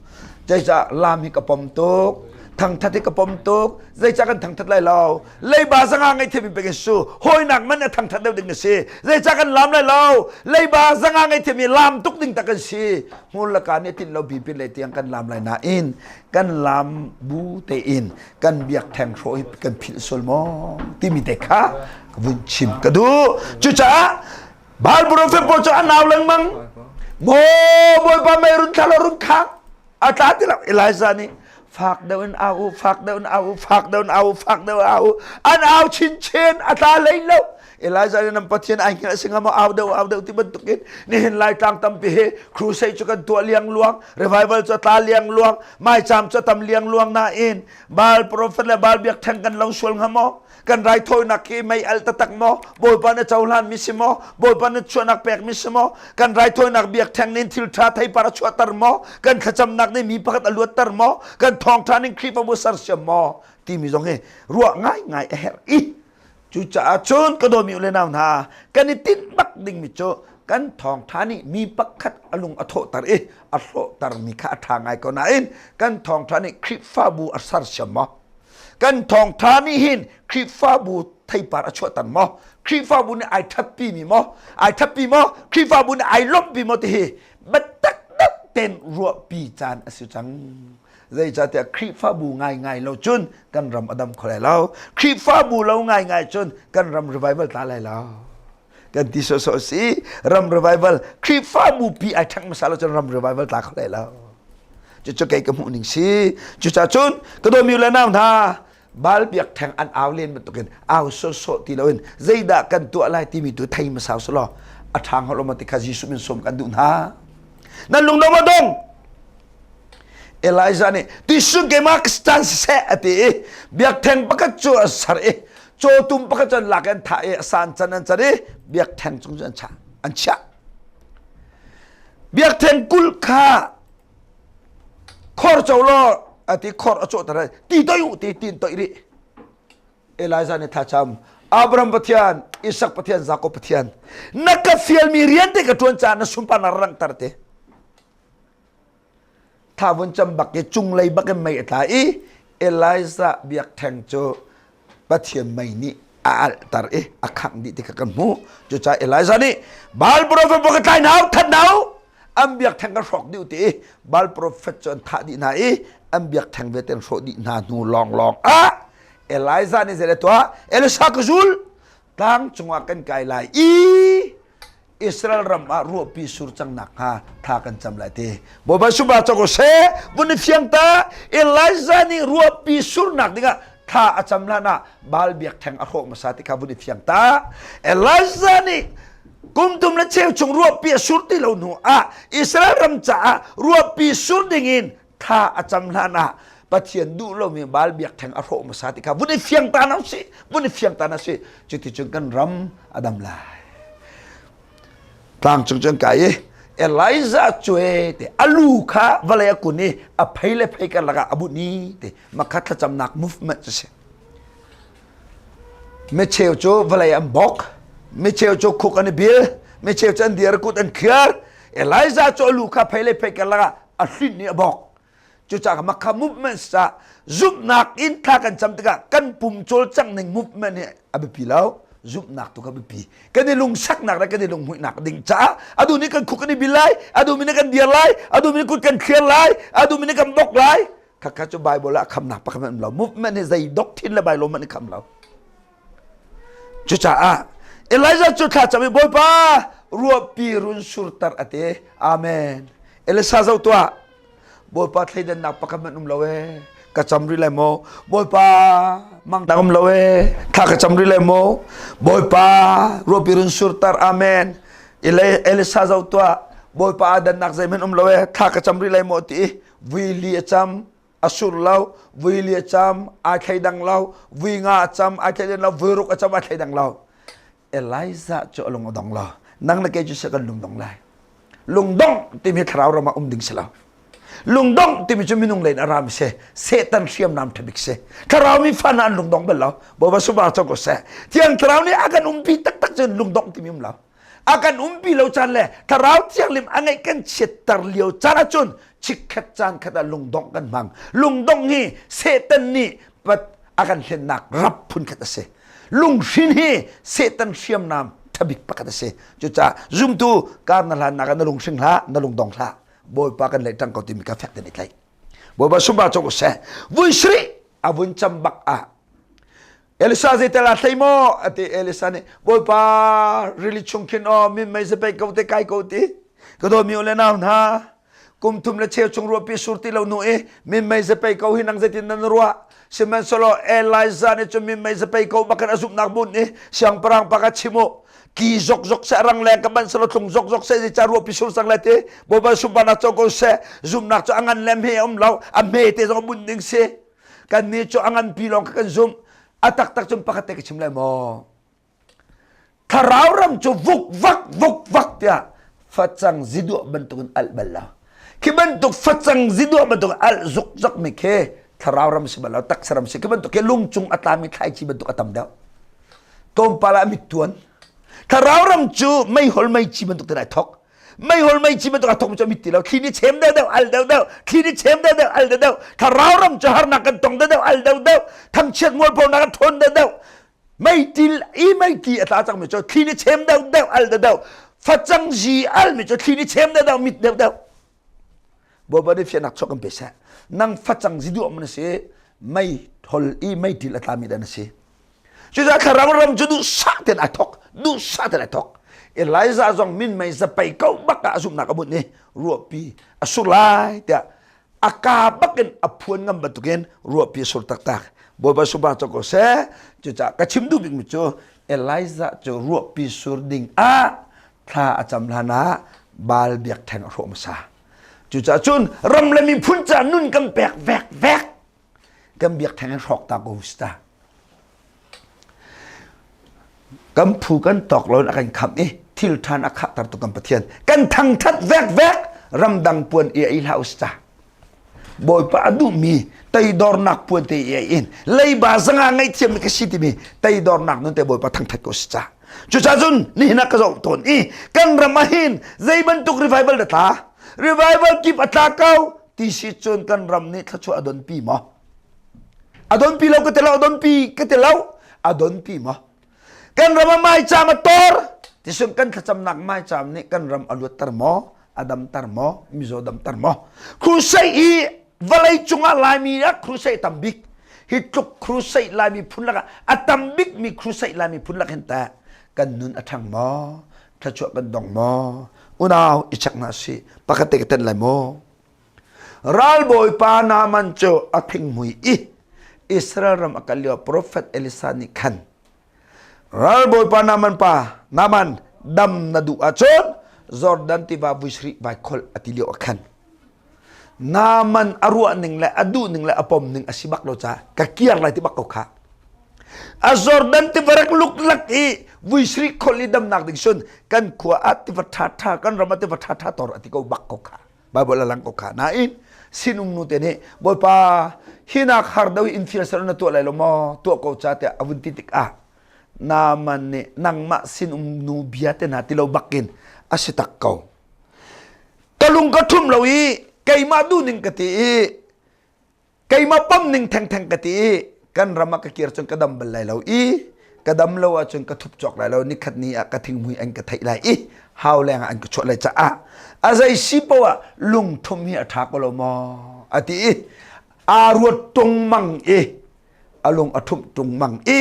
Zeicah lam hi ka pom tuk, thangṭhat hi ka pom tuk. Zeicah kan thangṭhat lai lo? Leiba zanga ngei thiam in pek in su. Hawinak man a thangṭhat deuh ding a si. Zeicah kan lam lai lo? Leiba zanga ngei thiam i lam tuk ding tak kan si. Hmur le ka nih tinh lo bi pin le tiang kan lam lai nain kan lam bu tein kan biakṭheng hrawh hi kan philh sual maw timi te kha vun chim ka duh. Cucaah Baal prophet pawl cu an au lengmang. Maw Bawipa mei run thla law run khang. A tla ti lo. Elijah nih fak deuh in au u, fak deuh in au u, fak deuh in au u, fak deuh in au u. An au chinchin, a tla hlei lo. Elijah nih nan Pathian ai hngilh a si hnga maw au deuh au deuh ti bantukin nihin Laitlang tampi hi crusade cu kan tuah liangluang, revival cu a tla liangluang, maicaam cu a tam liangluang nain Baal prophet le Baal biakṭheng kan lo sual hnga maw? Kan raithawinak hi mei al taktak maw? Bawipa na cohlan mi si maw? Bawipa na chuahnak pek mi si maw? Kan raithawinak biakṭheng nih thil ṭha theipar a chuahter maw? Kan thlacamnak nih mi pakhat a luatter maw? Kan thawngṭha ning Khrihfabu sersiam maw? Timi zong hi ruah ngaingai a herh i Cucaah cun ka dawmi u le nau hna, kan i tinh bak dingmi cu kan thawngṭha nih mi pakhat a lung a thawhter i a hlawhtermi kha a ṭha ngai ko nain kan thawngṭha nih Khrihfabu a sersiam maw? Kan thawngṭha nih hin Khrihfabu theipar a chuahter maw? Khrihfabu nih ai ṭhatpimi maw? Ai ṭhatpi maw? Khrihfabu nih ai lawmhpi maw ti hi biatak deuh tein ruahpi caan a si cang. Zeicahtiah Khrihfabu ngaingai lo cun kan ram a dam kho lai lo. Khrihfabu lo ngaingai cun kan ram revival tla lai lo. Kan ti sawsawh si ram revival Khrihfabu pi ai ṭhang hmasa lo cun ram revival tla kho lai lo. Cucu kei ka hmuh ning si. Cucaah cun ka dawmi le nau hna Baal biakṭheng an au len bantukin au sawsawh ti loin zeidah kan tuah lai timi tu thei hmasa usih law a ṭha hnga lo maw ti kha Jesuh min sawm kan duh hna. Nan lung dong maw dong? Elijah nih tisung keimah ka siseh a ti i biakṭheng pakhat cu a ser i cawtum pakhat cu an lak i an thah i a san can an can i biakṭheng cung cu an chiah an chiah. Biakṭheng kulh kha Khor co law a ti khor a cawhter ti toih u ti tin toih rih. Elijah nih thlacam Abraham Pathian, Isak Pathian, Jakob Pathian, na ka fialmi rian te ka ṭuan caah na sunparnak ranghter te. Thla vun cam bak i cunglei bak in mei a tla i Elijah biakṭheng cu Pathian mei nih a alhter i a khangh dih ti kha kan hmuh. Cucaah Elijah nih Baal profet ka tlai hna u, that hna u, an biakṭheng ka hrawk dih u ti i Baal profet cu an thah dih hna i an biakṭheng vialte an hrawh dih hna hnu lawnglawng ah Elijah nih zei tuah Elisha ka zul tlang cungah kan kai lai i Israel ram ah ruahpi sur cang nakhnga tha kan cam lai ti. Bawipa sumra cang ko seh, vun i fiang ta, Elijah nih ruahpi surnak dingah tha a cam hlan ah Baal biakṭheng a hrawh hmasa ti kha vun i fiang ta. Elijah nih kum tum le cheu chung ruahpi a sur ti lo hnu ah Israel ram caah ruahpi sur dingin tha a cam hlan ah Pathian duh lomi Baal biakṭheng a hrawh hmasa ti kha vun i fiang ta na usih, vun i fiang ta na si. Cuticun kan ram a dam lai. Tlang cung cun kai i Elijah cu e te a lu kha vawlei a kun i a phei le phei karlak ah a bunh i te makha thlacamnak movement cu si. Micheu cu vawlei an bok, micheu cu khuk an i bil, micheu cu an dir kut an khiar. Elijah cu a lu kha phei le phei karlak ah a hlinh i a bok. Cucaah makha movement ca zumhnak in thla kan cam tikah kan pum cawlcangh ning movement hi a biapi lo. Zumhnak tu kha biapi. Kan i lungsaknak le kan i lunghmuihnak ding caah adu nih kan khuk kan i bil lai, adu mi nih kan dir lai, adu mi nih kut kan thlir lai, adu mi nih kan bok lai. Khakha cu Bible ah khamnak pakhat um lo. Movement hi zei doctrine le Bible hmanh i kham lo. Cucaah Elijah cu thla cam i Bawipa ruahpi run surter a ti. Amen. Elisa zoh tuah. Bawipa thleidannak pakhat hmanh um lo ee. Ka cam rih lai maw? Bawipa mang dang um lo e. Thla ka cam rih lai maw? Bawipa ruahpi run surter amen. Elisa zoh tuah. Bawipa adannak zeihmanh um lo e. Thla ka cam rih lai maw ti i vui li a cam a sur lo vui li a cam ai thleidang lo vui nga a cam ai thleidang lo vui ruk a cam ai thleidang lo Elijah cu a lung a dong lo. Nang le kei cu kan lungdong lai. Lungdong timi thlarau ram ah um ding si lo. Lungdong timi cu minung len a ram si. Satan hriamnam thabik si. Thlarau mi fan ah an lungdong bal lo. Bawipa subar cho ko seh. Thiang thlarau nih a kan umpi taktak cun lungdong timi um lo. A kan umpi lo caan le thlarau thianglim a ngeih kan chiatter lio caan ahcun chikkhat caan khat ah lungdong kan hmang. Lungdong hi Satan nih pat a kan hlennak rap phun khat a si. Lunghrin hi Satan hriamnam thabik pakhat a si. Cucaah zumtu kar na hlannak ah na lunghring hlah, na lungdong hlah. Bawipa kan leh ṭang ko timi ka fek ten i tlaih. Bawipa sumba cawk seh. Vui sri a vun cam bak ah Elisa zeitel ah thlei maw ati Elisa nih Bawipa rili chung khin aw min mei zapei ko te kai ko ti ka daw mi le nau hna kum thum le cheu chung ruahpi sur ti lo nu i minmei zapei ko hi nang zeitin nan ruah sihmanhsehlaw Elijah nih cun minmei zapei ko bakin a zumhnak mun i siangpahrang pa ka chim u ki zok zok seh rang leng ka ban selaw tlung zok zok seh zeica ruahpi sur sang le ti bawipa sunparnak co ko seh zumhnak cu a ngan le hme a um lo a hme te zong a bunh ding si kan nih cu a nganpi lawng kha kan zumh a taktak cun pakhat te ka chim lai maw Thlarau ram cu vukvak vukvak tiah facang ziduah bantukin alh bal lo. Khi bantuk facang ziduah bantuk alh zukzak mi khi thlarau ram si bal lo, taksa ram si. Khi bantuk khi lungcung a tlami thlaici bantuk a tam deuh. Tlawmpal ah mit tuan. Thlarau ram cu meihol meici bantuk te ai thok. Meihol meici bantuk a thok mi cu mit ti lo. Thli nih chem deuh deuh al deuh deuh. Thli nih chem deuh deuh al deuh deuh. Thlarau ram cu harnak kan tong deuh deuh al deuh deuh. Thangchiat mualphonak kan thawn deuh deuh. Meitil i meiti a tla cangmi cu thli nih chem deuh deuh al deuh deuh facang zi almi cu thli nih chem deuh deuh mit deuh deuh Bawipa nih fiannak chuak kan pe seh nang facang zi duah man si mei thol i meitil a tlami dah na si cucaah thlarau ram cu duhsah ten ai thok duhsah ten ai thok Elijah zong min mei zapei ko bak ah a zumhnak a bunh i ruahpi a sur lai tiah a ka bakin a phuan ngam bantukin ruahpi a sur taktak bawipa subah cu ko seh cucaah ka chim duh bikmi cu Elijah cu ruahpi sur ding ah thla a cam hlan ah Baal biakṭheng a hrawh hmasa cucaah cun ram le miphun ca nun kan pek vek vek kan biakṭheng in hrawk ta ko ta kan phu kan tawk lo in a kan khamh i thil ṭhan a khahter tu kan Pathian kan thangṭhat vek vek ramdang puan i ei hlah us ca Bawipa a duhmi teidornak puan te i ei in leiba zanga ngaihthiam mi ka si timi teidornak nun te Bawipa thangṭhat ko si ca cucaah cun nihin ah ka zoh tawn i kan ram ah hin zei bantuk revival dah tla revival kip a tla ko ti si cun kan ram nih thluachuah a donpi maw a donpi lo ka ti lo a donpi ka ti lo a donpi maw kan ram ah maicaam a tor tisun kan thlacamnak maicaam nih kan ram a luatter maw a damter maw mizaw damter maw crusade i vawlei cungah laimi ah crusade tam bik hi tluk crusade laimi phun lakah a tam bik mi crusade laimi phun lak hin ta kan nun a ṭhang maw thluachuah kan dong maw unau i chek hna si pakhat te ka ten lai maw Ralbawipa Naaman cu a thinghmui i Israel ram a kal lio profet Elisa nih khan Ralbawipa Naaman pa Naaman dam na duh ahcun Jordan tiva vui sarih vai kholh a ti lio ah khan Naaman a ruah ning le a duh ning le a pom ning a si bak lo caah ka kiar lai ti bak ko kha a Jordan tiva rak luklak i vui sarih kholh i damnak ding sun kan khua ah tiva ṭha ṭha kan ram ah tiva ṭha ṭha tor a ti ko bak ko kha Bible a lang ko kha nain sinum nu te nih Bawipa hinak har do in fial sar na tuah lai lo maw tuah ko cha tiah a vun ti tikah Naaman nih nangmah sinum nu bia te hna ti lo bakin a si tak ko ka lung ka ṭhum lo i keimah duhning ka ti i Keimah pam ning thengtheng ka ti i kan ram ah ka kir cun ka dam bal lai lo i ka dam lo ahcun ka thup cawk lai lo nikhat ni ah ka thinghmui an ka theih lai i hau leng ah an ka chuah lai caah a zei si poah ah lungthum hi a ṭha ko lo maw a ti i aa ruat tungmang i a lung a ṭhumh tungmang i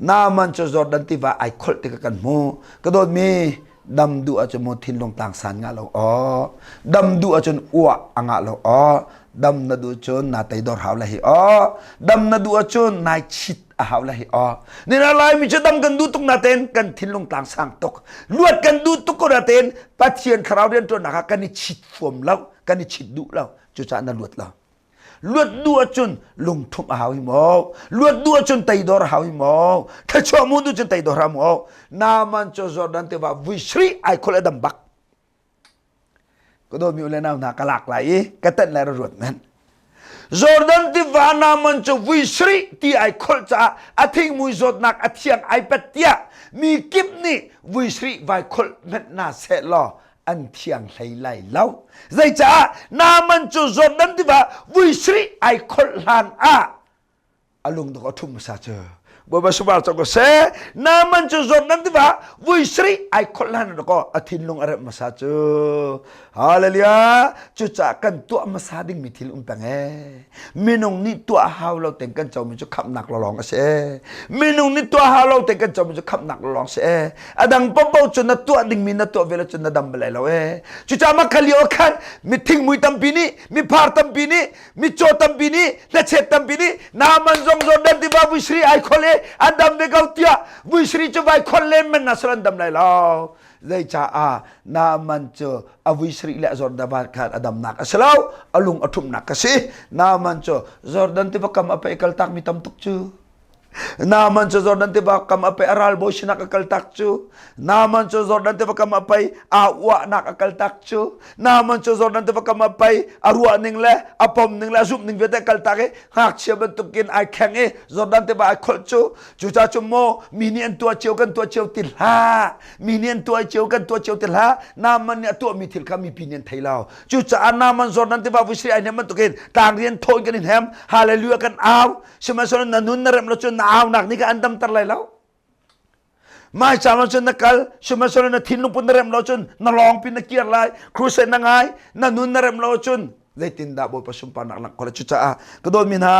Naaman cu Jordan tiva ai kholh tikah kan hmu ka dawtmi. Dam duh ahcun maw thinlung tlangsan ngah lo aw. Dam duh ahcun uah a ngah lo aw. Dam na duh cun naa teidor hau la hi aw. Dam na duh ahcun nai chit a hau la hi aw. Nina Laimi cu dam kan duh tuk natein kan thinlung tlangsang tuk. Luat kan duh tuk ko natein Pathian thlarau rianṭuannak ah kan i chit fuam lo, kan i chit duh lo. Cucaah na luat lo. Luat duh ahcun lungthumh a hau hi maw? Luat duh ahcun teidor a hau hi maw? Thluachuah mu duh cun teidor a maw? Naaman cu Jordan tiva vui sri ai khul a dam bak. Ka dawtmi u le nau hna ka lak lai i ka tenh lai ra ruat men. Jordan tiva Naaman cu vui sri ti ai kholh caah a thingmui zawtnak a thiang ai pet tiah mi kip nih vui sri vai kholh hmenh na seh law an thiang hlei lai lo. Zeicaah Naaman cu Jordan tiva vui sarih ai kholh hlan ah a lungdong a ṭhum hmasa cu. Bawipa sumar cang ko seh. Naaman cu Jordan tiva vui sarih ai kholh hlan ah kaw a thinlung a remh hmasa cu. Hallelujah. Cucaah kan tuah hmasa dingmi thil um peng ee. Minung nih tuah hau lo ten kan comi cu khamhnak lawng a si. Minung nih tuah hau lo ten kan comi cu khamhnak lawng si. A dang popo cu na tuah dingmi na tuah ve lo cun na dam balai lo ee. Cucaah mah kha lio khan mi thingmui tampi nih, mi phar tampi nih, mi caw tampi nih, hnachet tampi nih Naaman zong Jordan tiva vuisri ai khol i an dam ve ko tiah vuisri cu vai khol len men na sal an dam lai lo. Zeicaah Naaman cu a vui sarih le a Jordan khan a damnak a si lo, a lung a ṭhumhnak a si. Naaman cu Jordan tiva kam a pei kaltak mi tam tuk cu. Naaman cu Jordan tiva kam a pei a ralbawi sinak a kaltak cu. Naaman cu Jordan tiva kam a pei aa uahnak a kaltak cu. Naaman cu Jordan tiva kam a pei a ruah ning le a pom ning le a zumh ning vialte a kaltak i ngakchia bantukin ai kheng i Jordan tiva ai kholh cu. Cucaah cu maw mi nih an tuah cio kan tuah cio ti hlah. Mi nih an tuah cio kan tuah cio ti hlah. Naaman nih a tuahmi thil kha mipi nih an thei lo. Cucaah Naaman Jordan tiva vui ai hnem bantukin tlang rian thaw in kan in hem. Hallelujah kan au. Sihmanhsehlaw na nun na rem lo cun na aunak nih khan an damter lai lo. Mai caan ah cun na kal, sihmanhsehlaw na thinlung put na rem lo cun na lawng pin na kir lai. Crusade na ngai, na nun na rem lo cun zeitindah Bawipa sunparnak langh khawh lai. Cucaah ka dawtmi hna,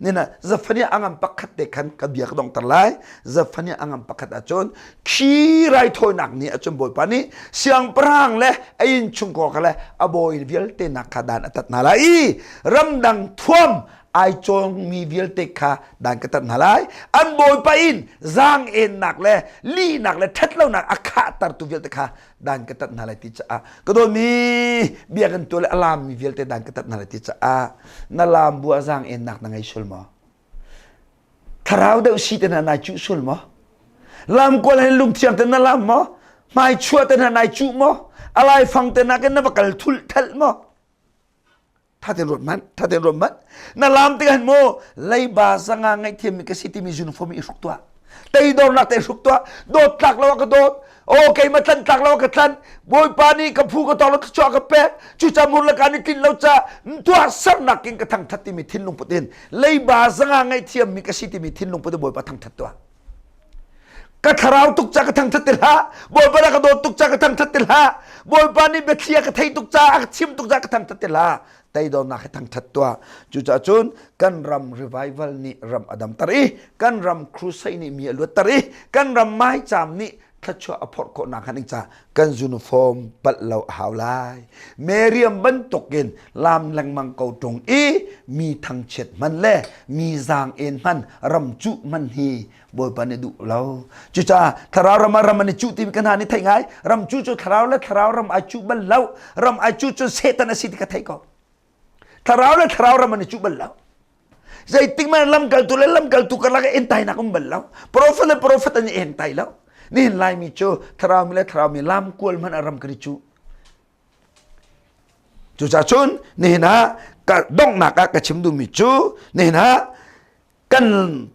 nina Zephaniah a ngan pakhat te khan ka bia ka donghter lai. Zephaniah a ngan pakhat ahcun khi raithawinak ni ahcun Bawipa nih siangpahrang le a innchungkhar kha le a bawi vialte nak kha dan a tat hna lai i ramdang thuam ai cawngmi vialte kha dan ka tat hna lai. An bawipa in zaang-ennak le lihnak le ṭhatlonak a khahtertu vialte kha dan ka tat hna lai ti caah ka dawtmi biakinn tu le a laammi vialte dan ka tat hna lai ti caah na laam bu ah zaang-ennak na ngei sual maw? Thlarau deuh si te hna nai cuh sual maw? Lam kual hin lungthiang te na lam maw? Hmai chuah te hna nai cuh maw? A laifang te nakin na va kal thulh thelh maw? Thaten ruat hmanh, thaten ruat hmanh. Na lam tikah hin mu leiba zanga ngaihthiammi ka si timi uniform i hruk tuah. Teidornak te hruk tuah. Dawt tlak lo ah ka dawt. O keimah tlan tlak lo ah ka tlan. Bawipa nih ka phu ka tawk lo thluachuah ka pek. Cuca mur le ka nih tlin lo ca tuah sernak in ka thangthat timi thinlung put in leiba zanga ngaihthiammi ka si timi thinlung put in Bawipa thangthat tuah. Ka thlarau tuk ca ka thangthat ti hlah. Bawipa dah ka dawt tuk ca ka thangthat ti hlah. Bawipa nih biathli a ka thei tuk ca a ka chim tuk ca ka thangthat ti hlah. Teidornak he thangthat tuah. Cucaah cun kan ram revival nih ram a damter i kan ram crusade nih mi a luatter i kan ram maicaam nih thluachuah a phorh khawh nakhnga ding ca kan uniform palh lo a hau lai. Meriam bantukin lam lengmang ko ṭung i mi thangchiat hman le mi zaang-en hman ram cuh hman hi Bawipa nih duh lo. Cucaah thlarau ram ah ram an i cuh timi kan hna nih theih ngai. Ram cuh cu thlarau le thlarau ram ai cuh bal lo. Ram ai cuh cu Satan a si ti ka theih ko. Thlarau le thlarau ram an i cuh bal lo. Zeitik man lamkaltu le lamkaltu karlak ah entainak um bal lo. Prophet le prophet an i entai lo. Nihin Laimi cu thlarau mi le thlarau mi lam kual hmanh ah ram kan i cuh. Cucaah cun nihin ah ka donghnak ah ka chim duhmi cu nihin ah kan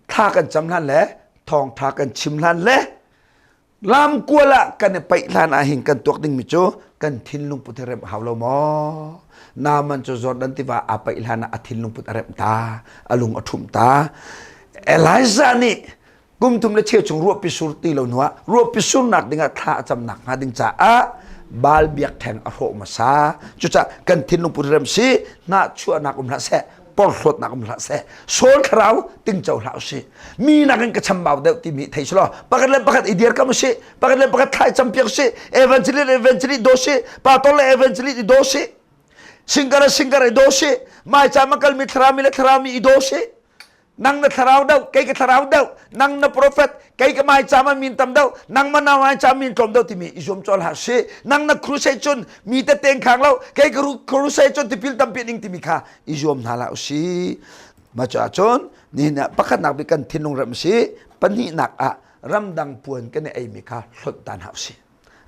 thla kan cam hlan le thawngtha kan chim hlan le lamkual ah kan i paih hlan ah hin kan tuak dingmi cu kan thinlung put hi remh hau lo maw Naaman cu Jordan tiva aa paih hlan ah a thinlung put a remh ta a lung a ṭhumh ta Elijah nih kum thum le cheu chung ruahpi sur ti lo hnuah ruahpi surnak dingah thla a camnak hnga ding caah Baal biakṭheng a hrawh hmasa cucaah kan thinlung put rem si hnahchuahnak um hlah seh. Porhlawtnak um hlah seh. Saul thlarau tingco hlah usih. Mi nakin ka chambau deuh timi thei selaw pakhat le pakhat i dirkam usih, pakhat le pakhat thlai campiak usih, evangelist evangelist do sih, pastor le evangelist i do sih, singer le singer i do sih, maica ma kalmi thlarami le thlarami i do sih. Nang na thlarau deuh, kei ka thlarau deuh, nang na prophet, kei ka maica ma min tam deuh, nang ma na maica min tlawm deuh timi i zuam cawl hlah sih. Nang na crusade cun mi te teng khang lo, kei ka crusade cun tipil tampi ding timi kha i zuam hna hlah usih. Mah cuah cun nihin ah pakhatnak bik kan thinlung rem si, pahnihnak ah ramdang puan kan i eimi kha hlonh ta hna usih.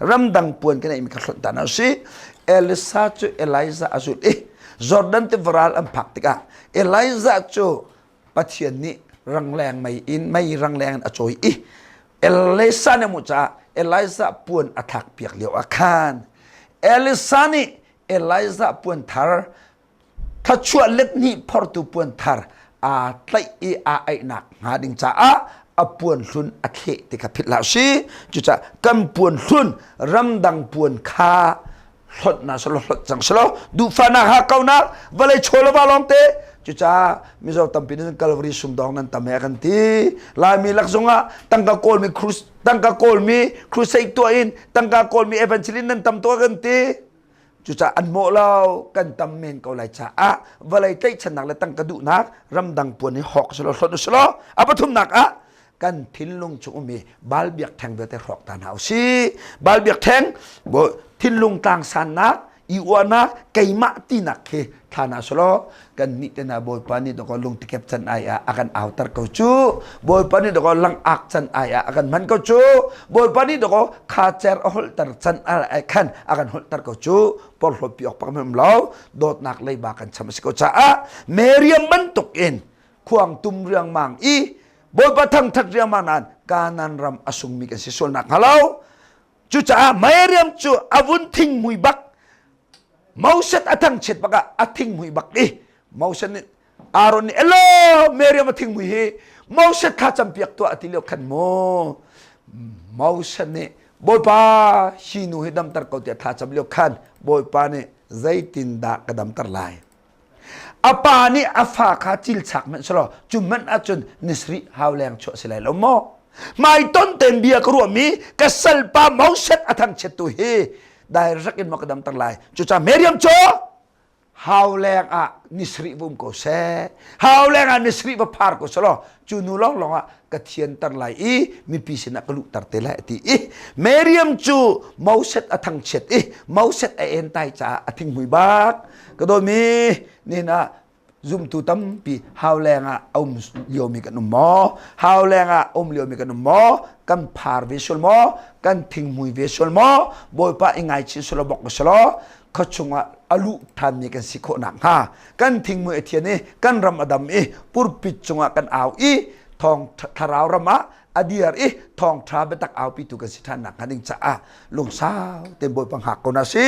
Ramdang puan kan eimi kha hlonh ta hna usih. Elisa cu Elijah a zulh i Jordan tiva ral an phak tikah Elijah cu Pathian nih rangleng mei in mei rangleng in a cawi i Elisa nih a hmuh caah Elijah puan a thlak piak lio ah khan Elisa nih Elijah puan thar Thluachuah let hnih phortu puan thar aa tlaih i aa aihnak hnga ding caah a puan hlun a thleh ti kha philh hlah si. Cucaah kan puan hlun ramdang puan kha hlonh na selaw hlonh cang selaw duhfahnak hakkaunak vawlei chaw le va lawngte cucaah Mizo tampi nih Calvary sumdawng nan tam he kan ti Laimi lak zongah tangka kawlmi tangka kawlmi crusade tuah in tangka kawlmi evangelist nan tam tuah kan ti Cucaah an mawh lo kan tam men ko lai caah vawlei tlaihchannak le tangka duhnak ramdang puan hi hawk selaw hlonh usulaw a pathumnak ah kan thinlung chung ummi bal biakṭheng vialte hrawk ta hna usih. Bal biakṭheng thinlung tlangsannak i uahnak keimah tinak khi thla hna selaw kan nih te hna Bawipa nih dawkaw lungtikep can ai ah a kan auter ko cu Bawipa nih dawkaw langak can ai ah a kan hman ko cu Bawipa nih dawkaw khacer a holhter can ai khan a kan holhter ko cu porhlawt pi awk pak um lo dawtnak leiba kan cham a si ko caah Miriam bantuk in khuang tum riangmang i Bawipa thangthat riangmang nain Kanan ram a sungmi kan si sualnak hnga lo cucaah Miriam cu a vun thinghmui bak Moses a thangchiat bak ah a thinghmui bak i Moses nih Aaron nih elo Miriam a thinghmui hi Moses thla campiak tuah a ti lio khan mu Moses nih Bawipa hi nu hi damter ko tiah thla cam lio khan Bawipa nih zeitindah ka damter lai A pa nih a fa kha cilchak hmanh selaw cu hmanh ahcun nisarih hau leng chuah si lai lo maw? Hmaiton tein bia ka ruahmi ka salpa Moses a thangchiattu hi direct in maw ka damter lai. Cucaah Miriam cu hau leng ah nisarih va um ko seh. Hau leng ah nisarih va phar ko selaw cu nu lawnglawng ah ka thianter lai i mipi sinah ka luhter te lai a ti i Miriam cu Moses a thangchiat i Moses a entai caah a thinghmui bak ka dawmi nihin ah zumtu tampi hau leng ah a um liomi kan um maw hau leng ah um liomi kan um maw kan phar ve sual maw kan thinghmui ve sual maw bawipa i ngaichih sual bok selaw khuachung ah a luh ṭhanmi kan si khawh nakhnga kan thinghmui a thian i kan ram a dam i purpit cungah kan au i thawng thlarau ram ah a diar i thawngṭha biatak aupitu kan si ṭhan nakhnga ding caah lungsau tein Bawipa hngak ko na si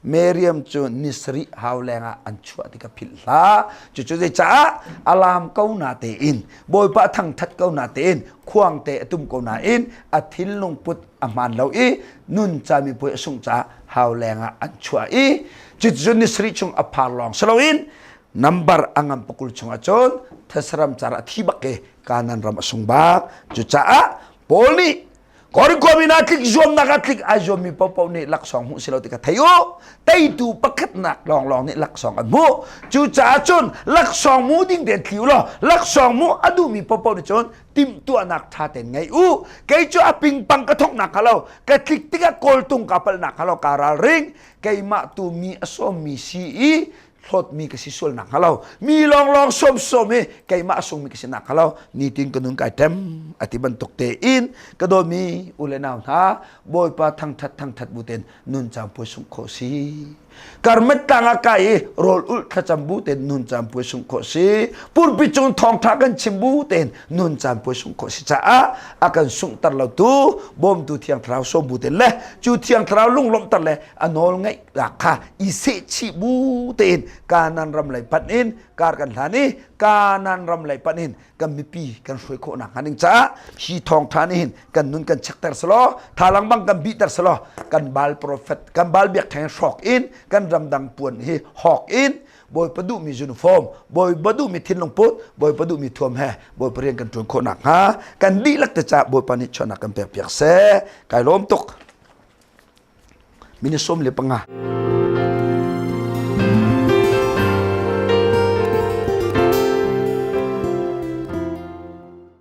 Miriam cu nisarih hau lengah an chuah ti ka philh hlah cucu zeicaah alam ko na tein Bawipa thangṭhat ko na tein khuang te a tum ko nain a thinlung put a hmaan lo i nun cami puai a sungh caah hau lengah an chuah i cuticun ni sarih chung a phar lawng si loin nambar a ngam pakul chungah cun thesaram car a thi bak i Kanan ram a sung bak cucaah Paul nih Korin khuami hna tlik zuamnak ah tlik ai zuammi paohpaoh nih laksawng hmuh si lo ti kha thei u teitu pakhatnak lawnglawng nih laksawng an hmuh cucaah cun laksawng mu ding tein thli u law laksawng mu a duhmi paohpaoh nih cun timhtuahnak ṭha tein ngei u kei cu a pingpang ka thawknak hnga lo ka tlik tikah kawltung ka palhnak hnga lo kaa ralring keimah tu mi a sawmmi si i hlawtmi ka si sual nak hnga lo mi lawnglawng sawm sawm i keimah a sungmi ka si nak hnga lo nitin ka nun kai ṭem a ti bantuk tein ka dawmi u le nau hna bawipa thangṭhat thangṭhat bu tein nun caan puai sungh khawh si Karmet tlang ah kai i rawl ulh thlacam bu tein nun caan puai sungh khawh si. Pulpit cung thawngṭha kan chim bu tein nun caan puai sungh khawh si caah a kan sunghter lo tu bawmtu Thiang Thlarau sawm bu tein le cu Thiang Thlarau lunglawmhter le a nawl ngaihnak kha i sehchih bu tein Kanaan ram lei panh in kar kan hlan i Kanaan ram lei panh in kan mipi kan hruai khawh nakhnga ding caah hi thawngṭha nih hin kan nun kan chekter selaw thalang bang kan bihter selaw kan bal prophet kan bal biakṭheng hrawk in kan ramdang puan hi hawk in. Bawipa duhmi uniform, Bawipa duhmi thinlung put, Bawipa duhmi thuam he Bawipa rian kan ṭuan khawh nakhnga kan dihlak te caah Bawipa nih chuahnak kan pek piak seh. Kai lawm tuk. Minute 15.